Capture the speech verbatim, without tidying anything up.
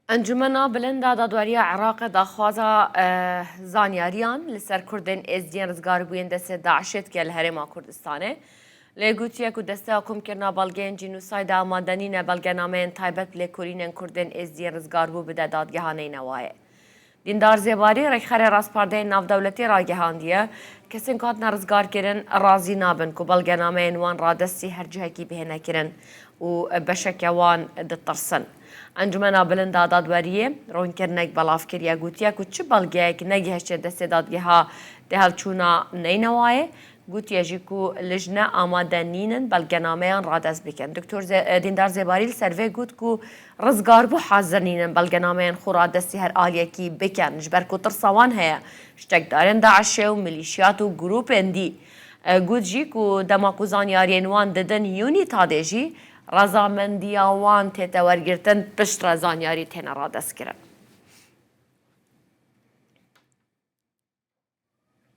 Encûmena Bilind a Dadweriya Iraqê daxwaza, eh, zanyariyan li ser Kurdên Êzidiyên rizgarbûyên destê DAIŞê dike li Herêma Kurdistanê. Lê gotiye ku desteya komkirina belgeyên cînosayda amade nîne belgenameyên taybet bi lêkolînên Kurdên Êzidiyên rizgarbû bide dadgeha Neynewayê. Dîndar Zêbarî, rêkxerê rastpardeyên navdewletî ragihandiye, kesên ku hatine rizgarkirin razî nabin ku belgenameyên wan radestî her cihekî bihêne kirin û beşeke wan ditirsin. Encûmena Bilind a Dadweriyê ronkirinek belav kiriye, gotiye ku çi belgeyek negihiştiye destê dadgeha têhevçûna Neynewayê, gotiye jî ku lijne amade nînin belgenameyan radest bikin. Doktor Ze-, Dîndar Zêbarî li ser vê got ku rizgarbû hazir nînin belgenameyên xwe radestî her aliyekî bikin, ji ber ku tirsa wan heye ji çekdarên DAIŞê û milîşiyat û grûpên dî. E, got jî ku dema ku zanyariyên wan didin UNITADê jî, razamendiya wan tête wergirtin, piştre zanyarî têne radestkirin.